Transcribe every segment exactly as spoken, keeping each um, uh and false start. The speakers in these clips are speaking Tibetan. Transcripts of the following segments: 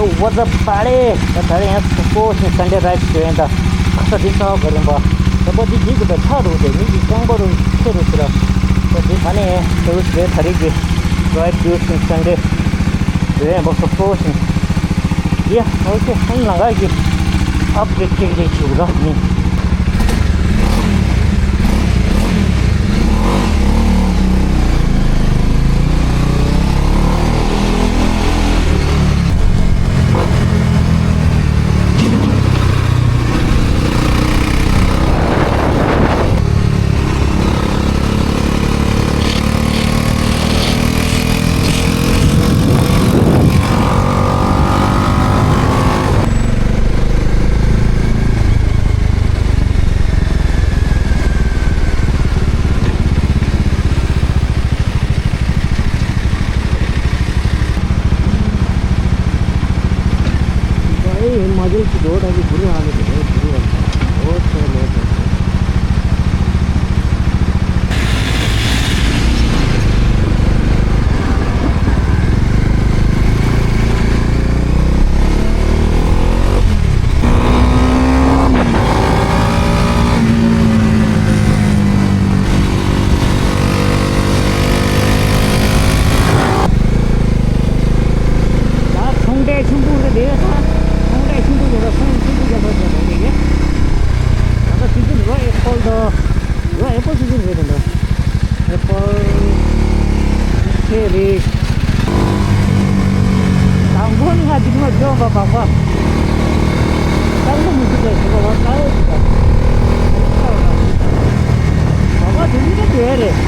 What's up, buddy? ད་ད་རེས་ཡང་སུ་པོ་ཞིག་སན་ཌེ་རའི་ཌི་བྱས་ཡིན་ད། ཁ་ས་འདི་ས་བ་ག་རིམ་པ། ད་པ་འདི་འདི་གི་ད་ཆག་འགྲོ་དེ་མི་གི་རྐང་པ་རུ་ཁྱེར་རུ་ཟེར་ར། ད་འདི་ད་ནས་ད་འུ་ཟེར་ད་རེས་ཀྱི་རའི་ཌི་ཌུ་ཡིན་སན་ཌེ། དེ་ཡང་པ་སུ་པོ་ཞིག་ཡ། ཨོ་ཁེ། ཨན་ལང་ག་གི་ཨབ་ཌེ་ཊི་ཅིག་ཅིག་ཞུ་ར་ནི། भाई हिमाचल की रोड अभी बुरे हाल है, बहुत बुरे हाल है। बहुत सारे लोग हैं। ད་ཚོང་འབྲེལ་ཆེན་པོ་རེད་དེ། ད་ཚོང་འབྲེལ་ཆེན་པོ་ཡོད་ལ་ཚོང་ཆེན་པོ་རྒྱག་པ་བྱས་པ་རེད་དེ། ད་ལྟ་སི་ཛིན་རོ་ཨེ་པལ་དང་རོ་ཨེ་པལ་སི་ཛིན་རེད་དེ། འདྲ་ཨེ་པལ་ཆེ་རེད། དང་པོ་ནི་ང་འདི་མ་འཇོག་པ་བག་པ། ད་ལོ་མི་འདུག་པས་ཞེས་པ་བ་ལྟ་ཡོད་འདུག་པ། བག་པ་དེ་འདི་འདྲ་དེ་རེད།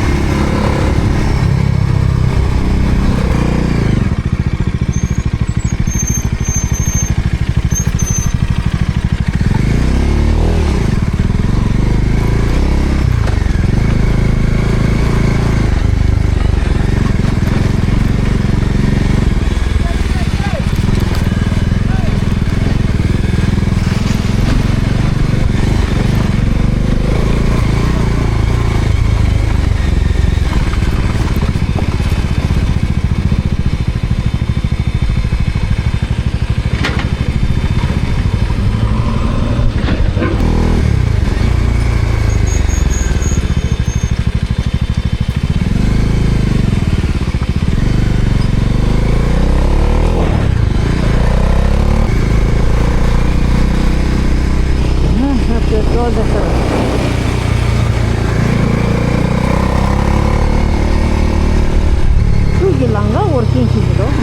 ཁྱོད་ཀྱི་ལམ་ཁ་འོར་ཅན་ཞིག་འདུག་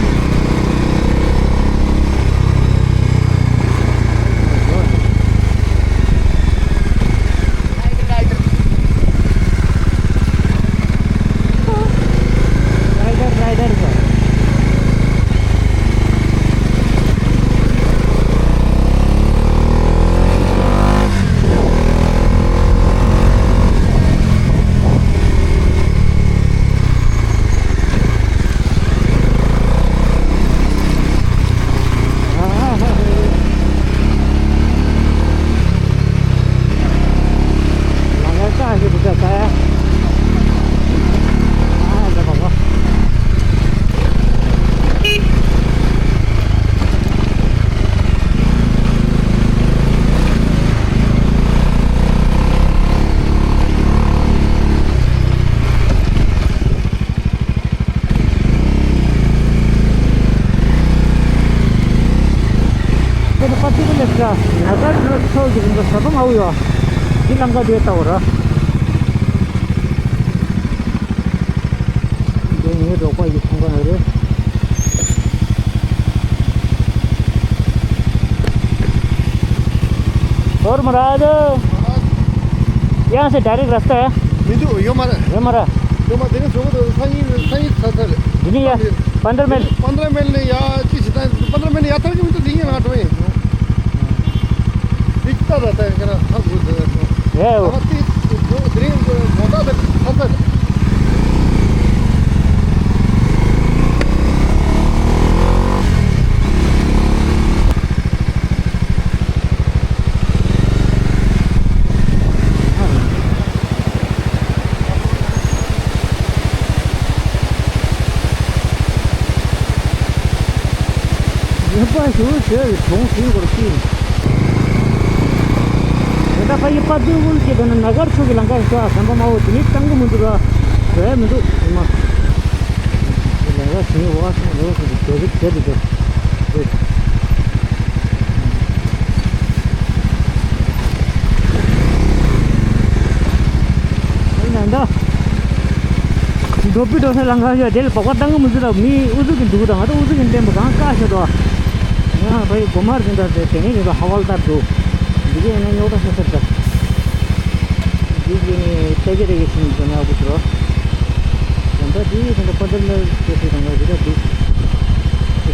དེ་ནི་པ་ཏི་ཀུ་ལེ་ཀ་ནཱ་ག་ཌི་རོ་ཌི་ཕྱོགས་ཀྱི་རིང་དུ་ཟ་འཕྲོ་མང་པོ་ཡོད། འདི་ལམ་ཁ་དེ་ལྟ་བུ་ར། འདི་ངའི་རོགས་པ་ཡི་ཚོང་ཁང་རེད། और महाराज, यहाँ से डायरेक्ट रास्ता है? ཡོད་མ་རེད། ཡོད་མ་རེད། ཡོད་མ་རེད། དེ་ནི་ཚོགས་པ་དང་ས་ཡིན། ས་ཡིན་ཚ་ཚ་རེད། འདི་ནི་ཡ། पन्द्रह मिनट। पन्द्रह मिनट ནས་ཡ་ཅི་ཞིག་ད། पन्द्रह मिनट ཡ་ཐར་གྱི་མི་འདུག་འདི་ཡིན་ང་འགྲོ་ཡིན། འདི་ལྟ་ད་ལྟ་ཁྱེད་རང་ཐག་དགོས་ཟེར་ཡ། ཨེ་འོ། ད་དེ་དེ་རིང་གོང་ད་ད་ཚ་ཚ་རེད། ཡོད་པ་ཞུ་ཞེས་གྲོང་ཞིག་བར་ཤིང་། ད་ལྟ་ཕ་ཡི་པ་ཏི་ཝུལ་གྱི་དེ་ནི་ན་གར་ཚོ་གི་ལམ་ཁ་ཞིག་ཟམ་པ་མ་འོ་དེ་ནི་གཏང་གི་མི་འདུག་ག་བས་མི་འདུག་ཨ་མ། ལམ་ཁ་ཞིག་འོ་ཨ་སོང་རེ་བ་སོང་དེ་དེ་དེ་དེ་དེ། ཨེ་ན་འདྲ། འགྲོ་པི་འགྲོ་ས་ལམ་ཁ་ཡོད་དེ་ལ་བོག་པ་བཏང་གི་མི་འདུག་ད་མི་ཨུ་ཚུགས་ཀྱི་འདུག་དང་ང་ད་ཨུ་ཚུགས་ཀྱི་བསྟན་པ་གང་བཀག་ཤོད་དོ། ང་ཕ་ཡི་གོ་མར་ཟིན་ད་དེ་དེ་ནས་ཡོད་ཧ་ཝལ་ལྟར་འདུག་འདི་གའི་ནས་ཉོག་ད་ཤ་ཤ་ད། འདི་གའི་ནས་ཏེ་གེ་རེ་གེ་ཤིང་འཛོམས་ཡག་པོ་འགྲོ། ད་ལྟ་འདི་ད་ལྟ་པ་འདར་མེལ་ཏེ་ཤི་དང་ང་འདི་ད་འདུག་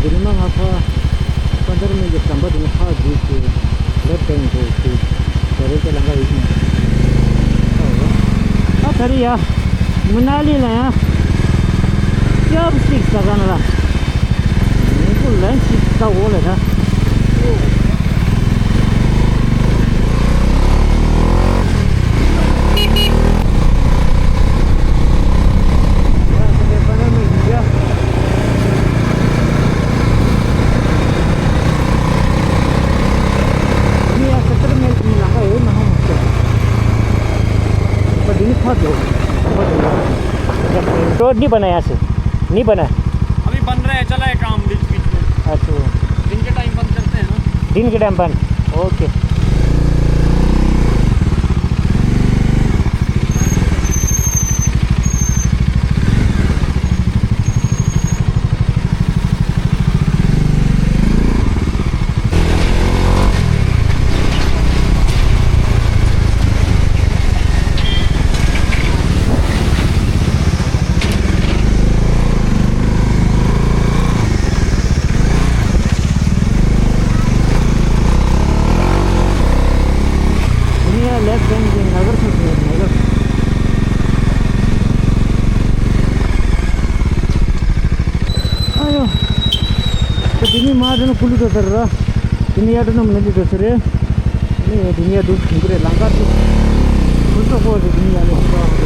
འདི་ནི་མ་ང་ཕ། པ་འདར་མེལ་གྱི་ཟམ་པ་འདི་ནི་ཕ་འདི་ཤི། ལེབ་དེང་འགྲོ་ཤི། ད་རེས་ཀྱི་ལམ་ཁ་ཡིན། ཨ་ད་རེས་ཡ། མི་ན་ལི་ལ་ཡ། ཅབ་སི་ཏིག་ཟ་ག་ན་ལ། མི་གུ་ལན་ཅིག་ཟ་འོ་ལ་ད། रोड नहीं बनाया से, नहीं बना। अभी बन रहा है, चला है काम बीच बीच में। अच्छा। दिन के टाइम बंद करते हैं ना। दिन के टाइम बंद। ओके। དེ་ནི་མ་དེ་ན་ཀུ་ལུ་དོ་ཟེར་ར། དེ་ནི་ཡ་དྲ་ན་མ་ན་ལི་དོ་ཟེར་རེད། དེ་ནི་དེ་ནི་ཡ་དུ་ཁིང་གི་རེད་ལང་ཀ་དུ། ཁུ་ཚོ་ཁོ་དེ་དེ་ནི་ཡ་ནི་ཁོ་ཚོ་ཁོ་དེ།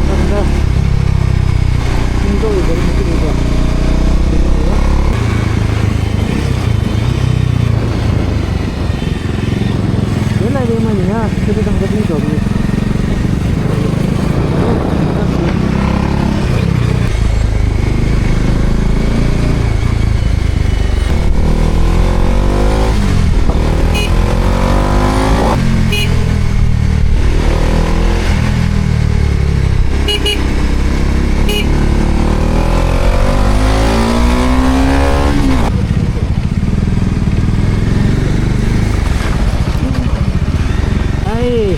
ད་ད་ཁིང་ཏོ་ཡི་དེ་རེད་མི་དེ་རེད་པ། དེ་ལ་རེ་མ་ཉ་ཁྱེད་དང་ག་དུས་འགྲོ་གི། Hey.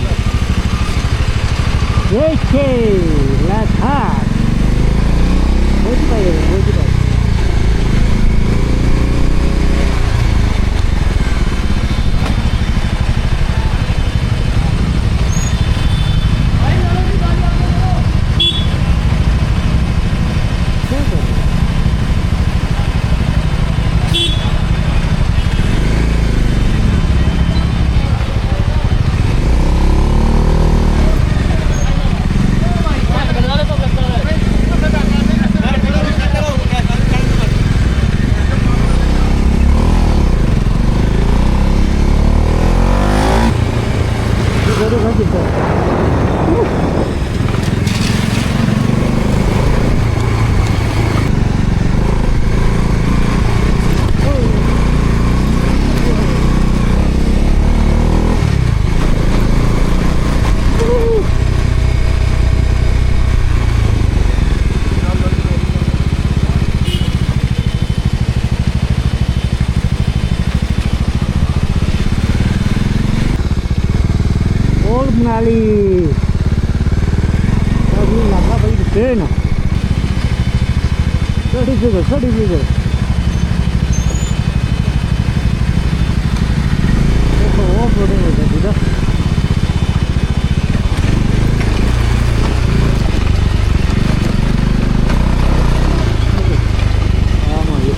J K, let's hop. Go to the, go to the. Old Manali. Dah ni lah apa itu kena? Thirty figure, thirty figure. Apa off roading itu tidak? Ama ya.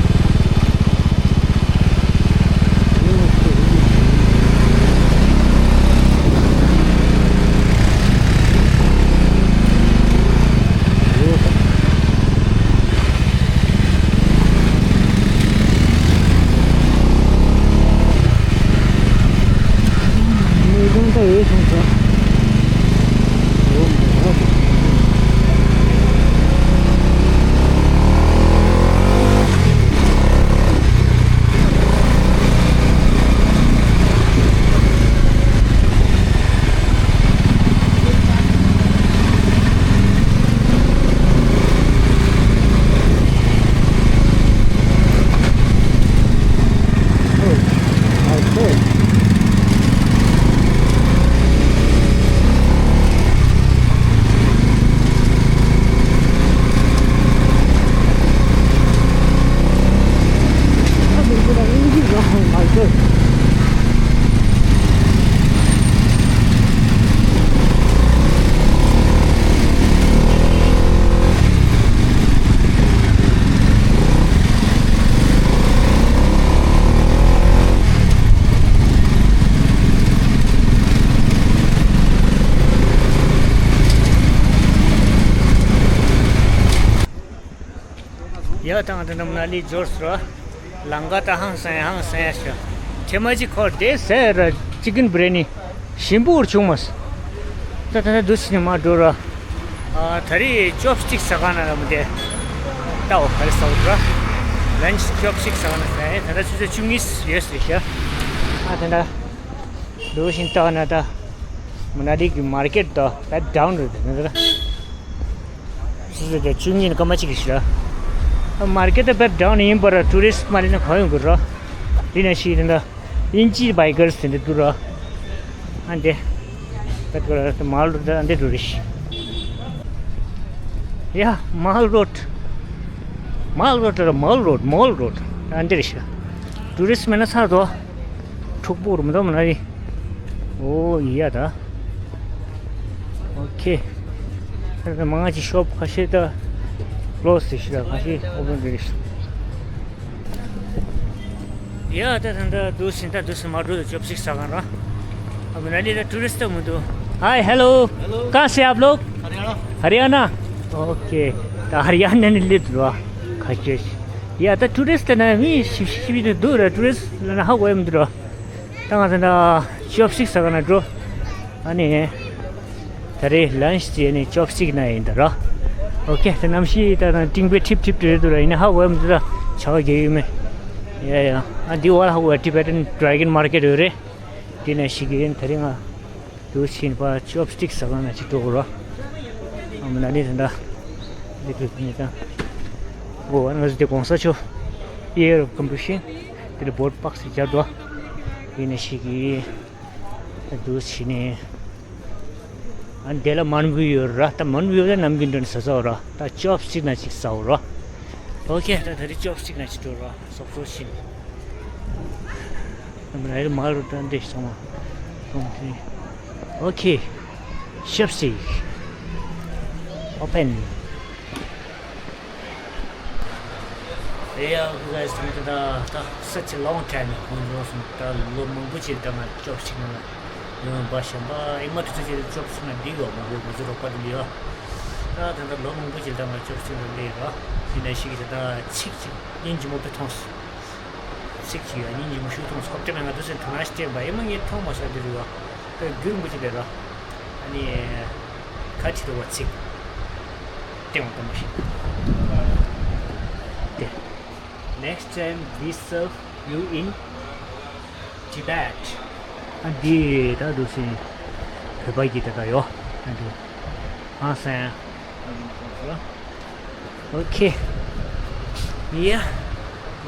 ཡ་དང་དེ་འདྲ་མ་ན་ལི་འབྱོར་སོང་ར། ལམ་ཁ་ད་ཧང་སང་ཡ་ཧང་སང་ཡ་ཤ། ཐེ་མ་ཅིག་ཁོར་དེ་ཟེར་ར་ཅི་ཀིན་བྷི་རི་ཡ་ནི་ཞིམ་པོ་བྱུང་མ་སོང་། ད་ད་ད་འདུག་སེ་ནས་མར་འགྲོ་ར། ཨ་ད་རེས་ཅོབ་སི་ཊིག་ཟ་ག་ན་ར་མི་དེ། ལྟ་འོ་ག་རེ་ཟ་འོ་ར། ལན་ཆི་ཅོབ་སི་ཊིག་ཟ་ག་ན་ཟ་ཡ་ད་ད་ཆུ་ཚོད་བཅུ་གཉིས་ཡོད་ཟེར་ཤ། ཨ་ད་ད། འདུག་སེ་ལྟ་ན་ད། མ་ན་ལི་གི་མར་ཀེ་ཊི་ད་བེད་ཌའུན་རེད་ད་ད། སོ་སོ་དེ་བཅུ་གཉིས་ནི་སྐར་མ་གཅིག་གི་ཞིག་ར། མར་ཀེ་ཊི་དེ་བེད་ཌའུན་ཡིན་པ་ར་ཊུ་རི་སི་མ་ལི་ན་གང་ཡོང་གི་ར། འདི་ན་ཞིག་དེ་འདྲ། དབྱིན་ཇིའི་བྷའི་ཀར་སི་དེ་འདྲ་འདུག་ར། ཨ་འདི། བེད་ཀར་དེ་མར་ལོ་དེ་ཨ་འདི་འགྲོ་རེད་ཤག་ཡ་མལ་རོ་ཌི། མལ་རོ་ཌི་ར་མལ་རོ་ཌི་མལ་རོ་ཌི་ཨ་འདི་རེད་ཤག་ཊུ་རི་སི་མེད་ན་ཚར་དོ། འཁྲུག་པོ་རུ་མི་འདུག་མ་ན་རི། ཨོ་ཡ་ད། ཨོ་ཁེ། ད་ལྟ་མང་ང་ཅིག་ཤོབ་ཁ་ཤས་ད་ལོ་སི་ཞིག་ལ་ཁ་ཤས་ཨོ་བན་རེད། ཡ་ད་ད་ད་འདུག་སེ་ད་འདུག་སེ་མར་འགྲོ་ཅོབ་སི་ཊིག་ཟ་ག་ན་ར། ཨ་མ་ན་ལི་ད་ཊུ་རི་སི་ཊི་མི་འདུག Hi, hello. Hello. कहाँ से आप लोग? हरियाणा। हरियाणा? ओके। ད་ཧ་རི་ཡ་ན་ནས་སླེབས་འདུག་ར། ཁ་ཤས་ཤིག་ཡ་ད་ཊུ་རི་སི་ཊི་ན་མི་ཞིབ་ཞིབ་ཞིབ་ཏུ་འདུག་ར། ཊུ་རི་སི་ཊི་ལ་ན་ཧ་གོ་ཡ་མི་འདུག་ར། ད་ང་ཚོ་ད་ཅོབ་སི་ཊིག་ཟ་ག་ན་འགྲོ། ཨ་ནི། ད་རེས་ལན་ཆི་དེ་ནི་ཅོབ་སི་ཊིག་ན་ཡིན་ད་ར། ཨོ་ཁེ་ད་གནམ་གཤིས་ད་ད་སྤྲིན་པའི་ཁྲིབ་ཁྲིབ་དེ་རེད་འདུག་ར། ཡིན་ན་ཧ་གོ་ཡ་མི་འདུག་ད་ཆར་པ་རྒྱག་ཡོད་མེད། ཡ་ཡ། ཨ་འདི་བར་ཧ་གོ་ཡ་ཊི་བེ་ཊན་ཌི་རེ་གོན་མར་ཀེ་ཊི་ཡོད་རེད། འདི་ན་ཞིག་ཡིན་ད་རེས་ང་། དུ་ཕྱིན་པ་ཅོབ་སི་ཊིག་ཟ་ག་ན་ཅིག་འགྲོ་དགོས་ར། ཨ་མ་ན་ནི་ད་ད། འདི་དུ་ནི་ད། འགོ་བ་ན་ཟི་དེ་གོང་ས་མཆོག Year of Compassion དེ་ལ་བོར་ཌི་པཱ་སི་ཅིག་བརྒྱབ་འདུག་ཡིན་ན་ཞིག་གིས། ད་དུ་ཕྱིན་ནས། ཨ་འདི་ལ་མན་བུ་ཡོད་ར། ད་མན་བུ་ཡོད་ན་ནམ་རྒྱུན་འགྲོ་ནས་ཟ་ཟ་འོ་ར། ད་ཅོབ་སི་ཊིག་ན་ཅིག་ཟ་འོ་ར། ཨོ་ཁེ་ད་ད་རེས་ཅོབ་སི་ཊིག་ན་ཅིག་འགྲོ་ར། སོབ་སོབ་ཕྱིན། ནམ་ར་ཡིན་མ་རུ་ད་འདི་ཤང་བ། ཨོ་ཁེ། ཤབ་སི། Open. Yeah, you guys, ད་ད་ད་such a long time ago, ད་ལོ་མང་པོ་ཅིག་ད་ང་ཅོབ་སི་ཊིག་ན་ཡོང་བ་ཤམ་པ་ཨེ་མ་དུ་ཚོད་ཅིག་ཅོབ་སི་ཊིག་ན་འདི་ཡོད་མ་རེད། ང་ཚོ་རོགས་པ་འདི་ལ་ཡོད། ད་ད་ད་ལོ་མང་པོ་ཅིག་ད་ང་ཅོབ་སི་ཊིག་ན་ལས་ར། ཡིན་ན་ཞིག་ད་ཚིག་ཅིག་སྙིང་རྗེ་མོ་དཔེ་མཐོང་སོང་། ཚིག་ཅིག་ཡ་སྙིང་རྗེ་མོ་ཞིག་མཐོང་སོང་། ཧོབ་སྟེ་ང་དུ་སེ་དུ་ན་ཤི་ཏེ་བ་ཨེ་མ་ངས་མཐོང་མ་སོང་། འདི་རུ་བ་ད་རྒྱུན་མི་ཅི་བས་ར། ཨ་ནི་ཁ་ཅིག་ཏུ་བ་ཚིག་སྟེང་བ་ད་མ་ཤི་ཏེ། Next time we serve you in Tibet. ཨ་འདི་ད་དུ་སེ་བོད་པ་གི་ད་ད་ཡོ། ཨ་འདི་ཨ་སེ། ཨོ་ཁེ། ཡ།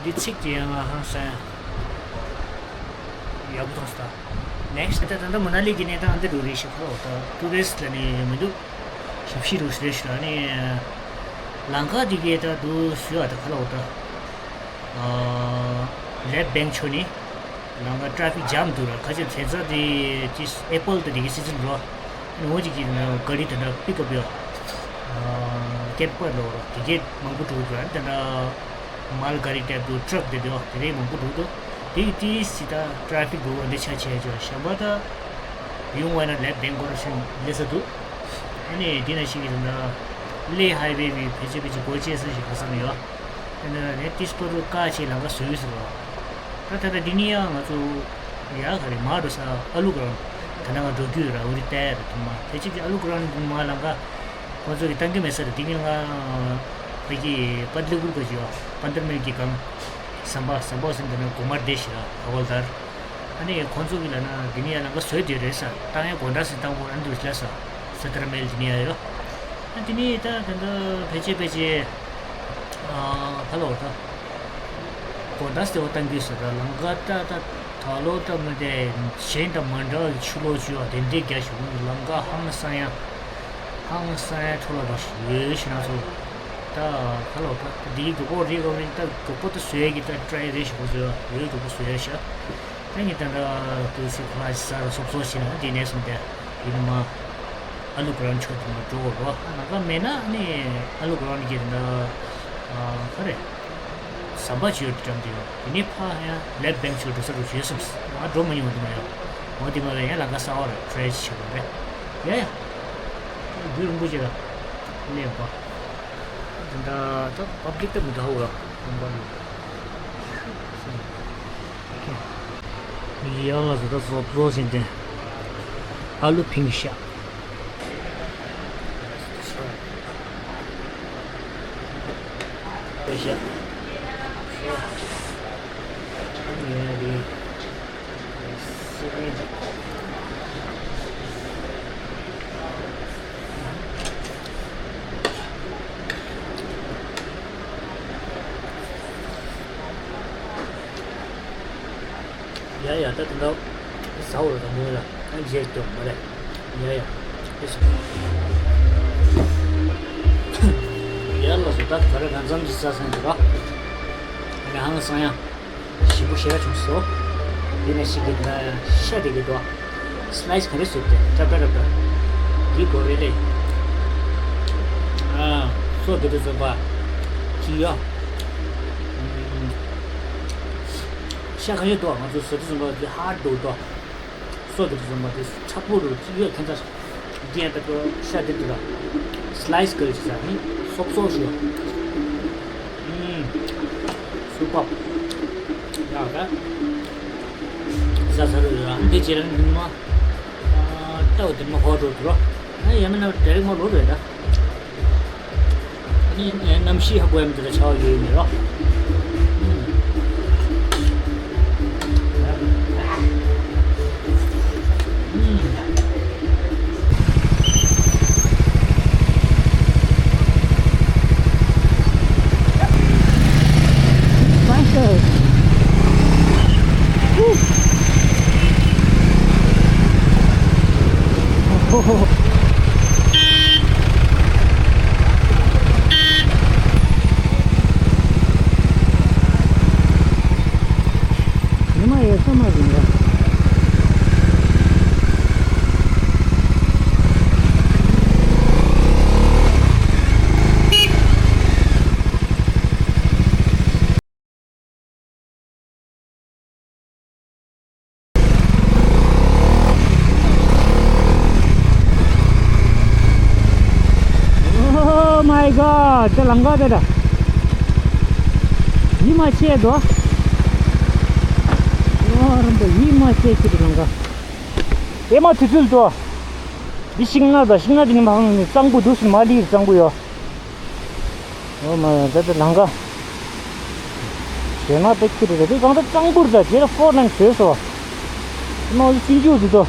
འདི་ཚིག་དེ་ཡང་ང་ཧང་སང་ཡག་པོ་མཐོང་སོང་ད། Next ད་ད་ད་མ་ན་ལི་གི་གནས་སྟངས་འདི་འདྲ་རེད་ཤག་ཁོ་ད་ཊུ་རི་སི་ཊི་ལ་ནི་མི་འདུག་ཞབས་ཕྱི་རུ་རེད་ཤག་ཨ་ནི་ལམ་ཁ་འདི་གའི་ད་དུ་སུ་ཡ་ད་ཁ་ལ་འོ་ད་ལེབ་བེང་ཆོ་ནི། ལམ་ཁ་ཊ་ར་ཕིག་ཇམ་འདུག་ར། ཁ་ཆེ་དེ་ཚོ་དེ་ཅི་ཨེ་པལ་དེ་དེ་གི་སི་ཛན་རོ། ཨ་ནི་འོ་ཅིག་གི་ན་ག་རི་དེ་འདྲ་པིག་ཨབ་ཡོད། ཀེབ་པར་ལོ་རོ་དེ་གས་མང་པོ་འགྲོ་གི་འདུག་ཨ་ནི་དེ་འདྲ་མལ་ག་རི་དེ་འདུག་ཊྲག་དེ་འདུག་དེ་རིགས་མང་པོ་འགྲོ་འདུག་དེ་གི་དེ་སི་ད་ཊ་ར་ཕིག་འདུག་ཨ་འདི་ཆ་ཆེ་ཅོ་ཤམ་པ་ད་ཡོང་བ་ན་ལེབ་བེང་གོ་ར་ཤན་ལེ་ས་འདུག་ཨ་ནི་དེ་ན་ཞིག་གི་ད་ལེ་ཧའི་ཝེ་བི་ཕལ་ཆེར་ཕལ་ཆེར་སྒོ་ཕྱེ་ས་ཞིག་ཧ་སང་ཡོད། དེ་ནས་ནས་ཏིས་པ་རུ་ཀ་ཆེ་ལམ་ཁ་བཟོས་ཟེར་བ། ད་ད་ལྟ་འདི་ནི་ཡང་ང་ཚོ་ཡ་ག་རེ་མར་འགྲོ་ས་ཨ་ལུ་ག་རང་ད་ནང་ང་འགྲོ་རྒྱུ་ཡོད་ར། འུ་རི་ཏའི་ར་དུ་མ་དེ་ཅིག་གི་ཨ་ལུ་ག་རང་དུ་མ་ལམ་ཁ་ཁོང་ཚོ་གི་ཏང་གི་མེད་ས་རེད། འདི་ནི་ང་ཕ་གི་པད་ལི་གུར་ག་ཅི་བ་པན་དར་མེལ་གི་གང་ཟམ་པ་ཟམ་པ་ཟིན་དེ་ནས་གོ་མར་དེ་ཞི་ར་ཧ་ཝལ་དར། ཨ་ནི་ཁོང་ཚོ་གི་ལ་ན་འདི་ནི་ཡ་ལམ་ཁ་བཟོས་དེ་རེད་ས་ཏང་ཡ་གོ་འདྲ་སི་ཏང་གོ་ཨན་དུ་ལ་ས་ས་ཏར་མེལ་འདི་ནི་ཡ་ཡོད། ཨ་དེ་ནས་ད་ད་ད་ཕལ་ཆེར་ཕལ་ཆེར་ཨ་ཧ་ལོ་ད་གོ་ད་སྟེ་བ་ཏང་གི་ས་ད་ལམ་ཁ་ད་ད་ད་ལོ་ད་མི་དེ་གཞན་དང་མ་འདྲ་བའི་ཆུ་ལོག་ཆུ་བ་དེ་འདྲའི་རྒྱ་ཞུ་ལམ་ཁ་ཧང་སང་ཡ་ཧང་སང་ཡ་འཕྲོ་ལ་རོ་ཡོད་ཤི་ན་ཚོ་ད་ཧ་ལོ་ད་དེའི་མགྱོགས་པོ་རེད་གོ་རེད། ད་མགྱོགས་པོ་ད་བཟོས་ཡ་གི་ད་ཊ་རའི་རེད་ཞུ་གོ་བཟོས་ཡ་ཡོད་མགྱོགས་པོ་བཟོས་ཡ་ཤ། ད་ངས་ད་ད་དུ་སི་ཁོ་ར་ས་ར་སོབ་སོབ་ཤི་ན་དེ་ནས་སོང་དེ། ཡིན་ནི་མ། ཨ་ལུ་གུ་རང་ཆོས་དེ་མ་འགྲོ་བ་ལོ། ཨ་ནང་ག་མེད་ན་ནི་ཨ་ལུ་གུ་རང་གི་ད་ཨ་ག་རེ། ཟམ་པ་ཆོས་དེ་འགྲམ་དེ་ཡོད། དེ་ནི་ཕ་ཡང་ལེབ་བེང་ཆོས་འགྲོ་ས་རུ་ཆོས་སོང་། ང་འགྲོ་མ་མྱོང་དེ་མ་ཡོད། འོ་དེ་མ་རེད། ཡང་ལ་ག་ས་བ་ར་ཊ་རེ་ཆེ་བ་རེད། ཡ་ཡ། རྒྱུ་རིན་པོ་ཆེ་ར་ལེན་པ། ད་ད་པབ་ལིག་ད་མི་འདྲ་བ་ཡོད་པ་ལ། ཡང་ལ་བཟོ་ད་བཟོ་བཟོ་བཞིན་ཏེ་ཨ་ལུ་ཕིང་ཤ། ཤ། ཡ་རེད། ཡ་ཡ། ད་དེ་འདྲ་ཟ་འོ་ར་དང་མོ་ལ་ཨ་རྗེས་ཀྱང་མ་རེད། ཡ་ཡ། ཡ་ལ་སོ། ད་ག་རེ་གང་འཚམ་གྱི་ཟ་སོང་འདུག་ག་ཨ་ནི་ཧང་སང་ཡ། ཞིམ་པོ་ཞེ་དྲག་བྱུང་སོང་། དེ་ནས་ཤི་གི་ན་ཤ་དེ་གི་དོ། སི་ལའི་སི་ག་རེ་བཟོས་ཏེ་ཏྲབ་ཏྲབ་ཏྲབ་ཏྲབ། འདི་གོ་རེ་ལེ། ཨ། སོ་དེ་དུ་བཟོས་པ། ཅི་ཡ། ཤ་ག་ཡོད་དོ། ང་ཚོ་བཟོ་དུ་བཟོས་པ་དེ་ཧར་དུ་དོ། སོ་དེ་དུ་བཟོས་པ་དེ་ཁྲག་པོ་རུ་ཅི་ཡོད་ཁྱད་མཚར། འདི་ཡང་ད་ཁོ་ཤ་འདི་འདུག་ལ། སི་ལའི་སི་ཀལ་ཅིག་ཟ་ནི་སོབ་སོབ་ཞུ། ཨུམ། སུ་པ། ཡག་ག་ཟ་ཟ་རུ་ཡོད་ཨ། འདི་རྗེས་ལ་ནི་མ། ལྟ་བ་འདི་མ་ཧོ་འགྲོ་འགྲོ། ཨ་ཡ་མི་ན་ཌའི་རེག་མ་ལོ་རེད་ད། ཨ་ནི་གནམ་གཤིས་ཧ་གོ་ཡ་མི་འདུག་ད་ཆར་པ་ཡོད་མེད་རོ། ཉི་མ་ཡོད་ས་མ་རེད་ཡ། Oh my God! དེ་ལམ་ཁ་དེ་ད། ཡིད་མ་ཆེས་དོ། ཨོ་རམ་པ་ཡིད་མ་ཆེས་ཀྱི་དེ་ལམ་ཁ། ཨེ་མ་དུས་ཚོད་དོ། འདི་ཤིང་ནགས་དང་ཤིང་ནགས་དེ་ནི་མ་ཧང་ནི་གཙང་པོ་འདུག་སུ་མ་ལི་གཙང་པོ་ཡོད། ཨོ་མ་ཡ་ད་ད་ལམ་ཁ། ཞེ་ན་པེག་ཁྱི་རེད་དེ་གང་ད་གཙང་པོར་ད་དེ་ལ་ཧྥོར་ལན་བཟོས་སོ། ནོ་ལི་སུན་ཇུ་དུ་དོ།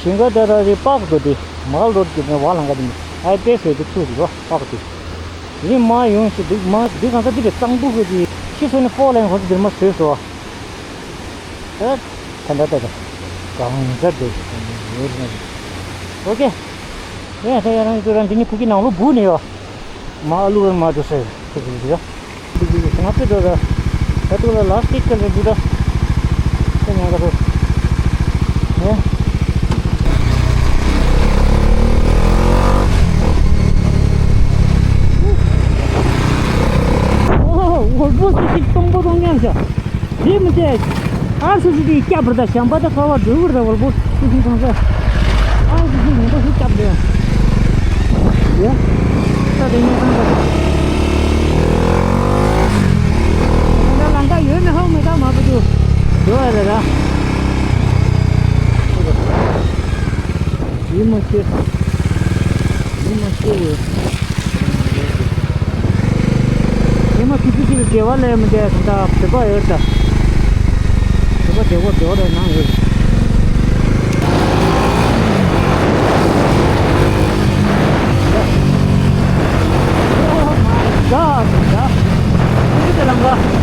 ཞིང་ཁ་ད་ད་རེ་པག་དོ་དེ་མ་ལོར་གི་ནས་བ་ལང་ག་དེ་ནི་ཨའི་པེ་སེ་དེ་ཚུ་དེ་དོ་པག་དེ། དེ་ནི་མ་ཡོང་སུ་དེ་མ་དེ་གང་ད་དེ་རེ་གཙང་པོ་གི་དེ་ཤི་སོ་ནི་ཧྥོར་ལན་ཧོ་དེ་དེ་མ་བཟོས་སོ། ད་ད་ད་ད་གང་ད་དེ་ཡོད་ན་ཨོ་ཀེ། ཡ་ད་ཡ་རང་ཚོ་རང་དེ་ནི་ཕུ་གི་ནང་ལོ་བུ་ནི་ཡོད། མ་ཨ་ལུ་ར་མ་འགྲོ་ས་ཡོད་ཁུ་ཁུ་ཡོད། ང་པེ་འགྲོ་ད། ད་ཏུ་ལ་ལ་སི་ཀལ་རེ་འདུག་ད། ཁོ་ང་ག་རོ། ཧེ། ཨོ་ཧོ་ཧོ་བོ་སི་ཤིག་སྟོང་པོ་སྟོང་ཉམས་བྱ། རེད་མི་ཚེ། ཨར་སུ་ཟི་དེ་སྐྱབས་པར་དང་བྱམས་པ་དང་ཁ་བ་འགྲོ་བར་དང་བལ་པོ་སུ་ཟིན་གང་ཟ། ཨར་སུ་ཟི་ངན་པ་སུ་སྐྱབས་འདོད། ཡ། ས་དེ་ངས་གང་ཟ། ད་ལང་ཀ་ཡོད་ནི་ཧོ་མེ་ད་མ་པ་དུ། འགྲོ་བ་རེད་ད། ཡིད་མ་ཆེས། ཡིད་མ་ཆེས་ཡོད། ཡིད་མ་ཆེས་ཆེས་ཆེས་བདེ་བ་ལས་མི་འདས་ད་བདེ་བ་ཡོད་ད། བདེ་བ་བདེ་བ་བདེ་བ་རེད་ནང་ཡོད། Oh my God, ད་ཁྱེད་ཀྱི་ལམ་ཁ།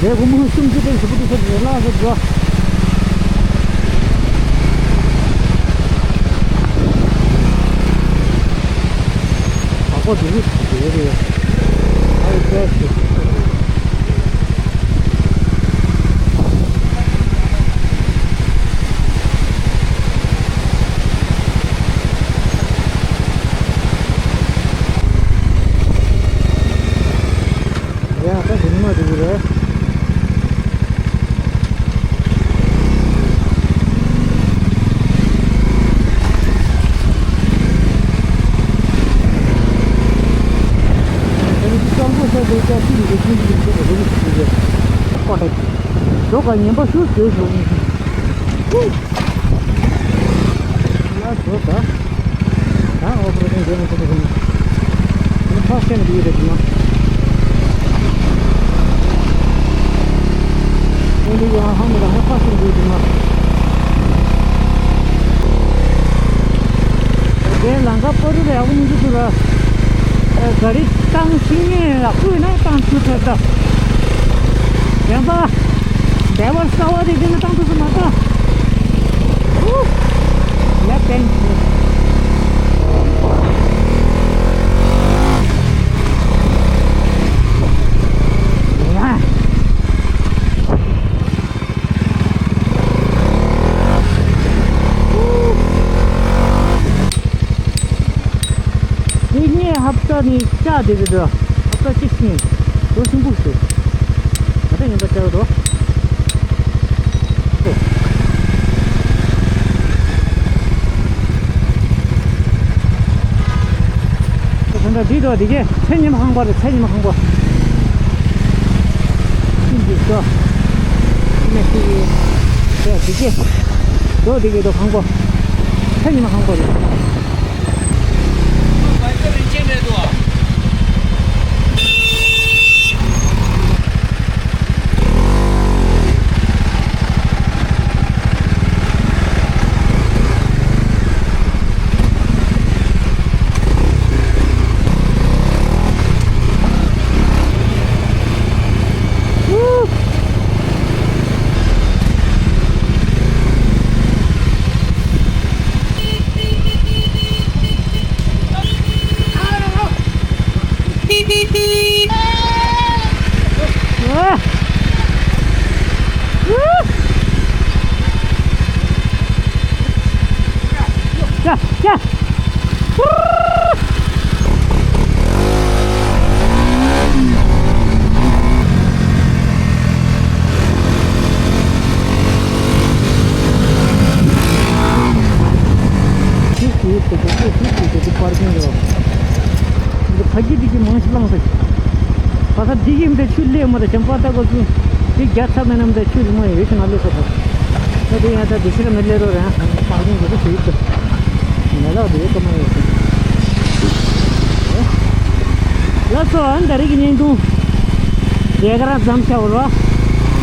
ཨེ་བུ་མོ་སུམ་ཅུ་དེ་ཞུ་བུ་དུ་ཟེར་ལ་ཟེར་འགྲོ། ཨ་ཁོ་དེ་ནི་དེ་རེད། ཨ་ཡི་ཀྲེ་ཤི། ཡ་ད་དེ་ནི་མ་དེ་གི་རེད། ཀོ་ཏེ། ཇོ་ག་ཉན་པ་ཤུགས་ཟོས་ཤོག་ལ་ཟོ་ད། ད་ཨོ་པ་རེ་ཤན་རྒྱལ་མི་ཐུབ་པ་ཟིན། ཕ་ཤན་འདི་རེད་མ། འདི་ཡང་ཧ་མི་ར་ཧ་ཕ་ཤན་འདི་རེད་མ། དེ་ལང་ཀ་པ་རུ་རེ་ཨ་བུ་མི་འདུག་ལ། ག་རི་བཏང་ཤིང་ངེས་ལ་ཀུན་ན་བཏང་ཚུལ་ཐོས་ད། ཡང་པ། འདས་པར་གསར་བ་དེ་དེ་ནི་བཏང་དུས་སུ་མ་ལྟ། ཧུ། ཡ་པན་ཆུ། ཡ། དེ་ངས་ཧབ་ཏ་ནས་བཅག་བསྡད་ཀྱི་འདུག་ཧབ་ཏ་གཅིག་ཕྱིན། ལོ་གསུམ་པོ་ཞིག་ད་ལྟ་ཉིན་པ་བཅག་འདུག་ད་ལྟ་འདི་འདུག་འདི་གས་ཚེ་ཉི་མ་ཁང་པ་རེད། ཚེ་ཉི་མ་ཁང་པ། ཅི་འདི་ཤོ། ཅི་ནས་ཅི་ཡིན། ད་འདི་གས། འདུག་འདི་གས་འདུག་ཁང་པ། ཚེ་ཉི་མ་ཁང་པ་རེད། ཡ། ཡ། ཤིག་ཤིག་ཤིག་ཤིག་ཤིག་ཤིག་ཤིག་པར་ཀིང་ཡོད། འདི་ཕ་གི་འདི་གི་མང་ཤི་ལངས་ཏེ། ཕ་ས་འདི་གི་མི་ཆུ་ལེ་མ་དང་ཞམ་པ་ལྟ་གོ་ཚུ། འདི་རྒྱ་ཚ་མེད་ན་མི་ཆུ་རི་མ་ཡོད་ཤི་ན་ལེ་ས་ཐོ། ད་དེ་ཡང་ད་དེ་ཤི་ར་མི་ལེ་རོ་ར། པར་ཀིང་གོ་ཚུ་ཡོད་ཏེ། ང་ལ་དེ་ཡོད་ཀ་མ་ཡོད་ཏེ། ལགས་སོ། ཨ་ནི་ད་རེས་ཀྱི་བརྙན་ཐུང་དེ་ག་རང་མཚམས་བཞག་རོགས།